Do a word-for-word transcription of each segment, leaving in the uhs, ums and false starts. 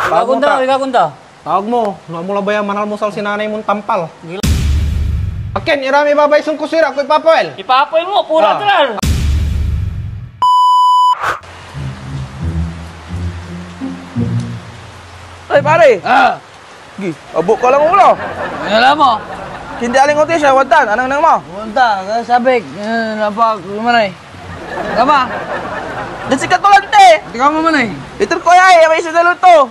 Tawag mo, Igagunda, ta. Igagunda. Tawag mo, no amo labay a manalmusal si nanay mon tampal. Akin, ira mi babay son kusira, ko ipapawil. Ipapawil mo, pura Ah. Tral. Ay, pare! Ah. Gi, abo ka lang ulo. Ano alam mo? Hindi aling otis, ah, wadtan, anang nang mo? Wanta, sabik, eh, napak, lumanay. Tama? Dati ka tulante! Tika mo man eh. Iter ko ay, may isa na luto.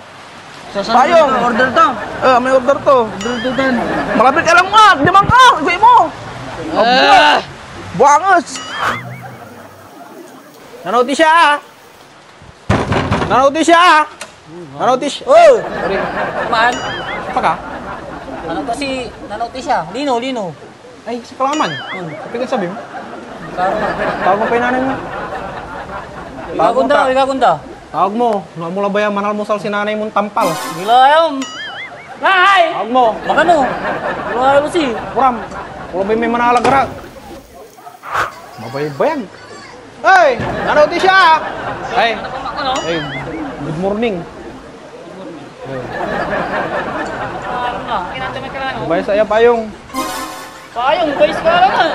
Sa saan Payong. Order to? Eh, may order to. Order to, Dan. Malapit ka lang mo, di man ka, gawin mo. Ah! Buangas! Nanotisya, ah! Nanotisya, ah! Nanotisya, oh! Sorry. Man. Apa ka? Ano to si Nanotisya? Lino, Lino. Ay, si Kalaman. Hmm. Kapag sabi mo? Kalaman. Tawag mo pa yung nanay mo. Tawag mo, Igagunda, ta. Igagunda. Tawag mo. No amo labay a manalmusal si nanay mon tampal. Gila yun. Nay! Tawag mo. Magano? Gila yun si. Puram. Wala ba may manalagara? Mabaybayan. Hey! Nanotisya, ah! Hey! Ano po, Mac, ano? Hey, good morning. Ano na? Kinanta may kailangan, oh. Bay saya payong. Payong, bay sa kailangan.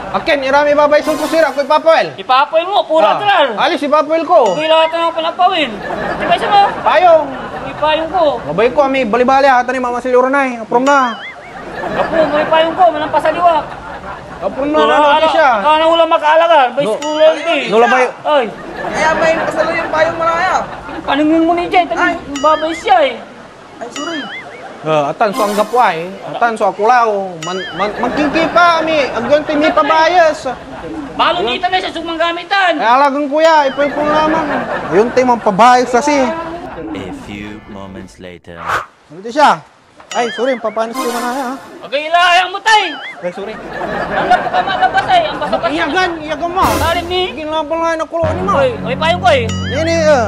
Akin, ira mi babay son kusira, ko ipapawil. Ipapawil mo, pura Ah, tral. Alis, ipapawil ko. Hindi lahat ng pinapawil. Di ba siya mo? Payong. Hindi payong ko. Labay ko, ami, bali-bali, ah, tani mamasil uranay. Aprom na. Apo, may payong ko, manang pasaliwak. Aprom na, Wala, nanotisya. Ano, ano, ulam makaalagar, bay No. School, eh. No labay. Ay. Kaya may pasalo yung payong malaya. Paningin mo ni Jay, tani Ay. Babay siya eh. Ay, sorry. Ah, atan so anggapo ay, atan so akulaw, man, man, mankingkipa, ami, agyan ti mipabayas. Balo ni tanay sa sumang gamitan. Ay, alagang kuya, ipulpul naman. Ayun ti mampabayas kasi. A few moments later. Ano di siya? Ay, sorry, papanis ko man ay, ha? Agay ila, ay, ang mutay. Ay, sorry. Ang lapo ka malabas ay, ang basa-basa. Iyagan, iyagan mo. Salim ni. Ginlabal nga yung nakulo ni mo. Oy, oy, payong ko eh. Ini, ah.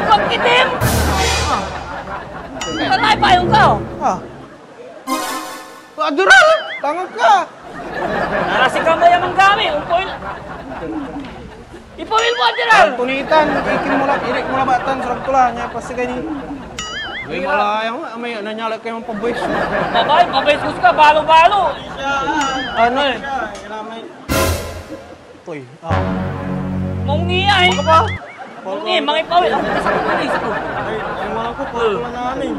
Pagkitim! Ah. Ito na yung payong ko. Ah. Adural! Tanga ka! Narasi ka mo yung manggami, umpoy. Ipawil mo, Adural! Ang tunitan, ikin mo la, irik mo la batan, sarag ko la, niya pasigay ni. May malaya mo, may nanyala kayo ng paboys. Babay, paboys ka, balo-balo. Ano? Toy. Ah. Maungi ay. Ano pa? Maungi, mangipawil. Ang isa ko, ang isa ko. Ay, ay, mga ko, pala na namin.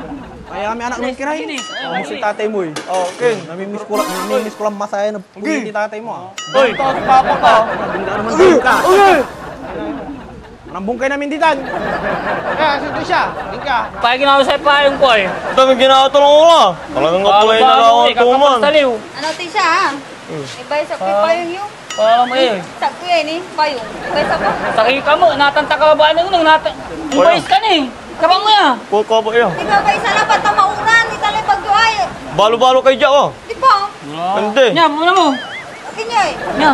Ay, ami anak ng kiray. Sige, sige. Ay, Ang si sige. Tatay mo eh. Oh, okay. Namimiss ko lang, namimiss ko lang masaya na Uy! Ni tatay mo, ah. Oy! Ito, si papa ko. Hindi ka naman Uy! Uy! Anong bungkay namin ditan? Eh, asan to siya? Hindi ka. Pay ginawa sa payong ko, eh. Dami ginawa to ng ulo. Talagang kapulay na lang ang tuman. Saliw. Ano, ti siya, ah? Hmm. Ibay sa Ah. Payong yung. Parang mo, eh. Sa kuya ni, payong. Ibay sa pa. Sakit ka mo, natanta ka ba nung, nung nata-, Payong. Umayos ka ni. Kabang mo ya. Kuha ko ba iya? Di ba, ba isa na pa tamauran, italay bagyo ay. Balo-balo kay Jack, oh. Di ba? Hindi. Nya, muna mo. Akin niya eh. Nya.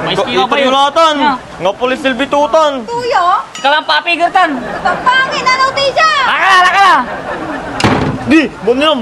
May Ito, iskiwa ito pa yun. Yunatan. Nya. Nga pulis silbitutan. Tuyo. Ikaw lang papigirtan. Pagpangin na notisya. Akala, akala. Di, bonyam.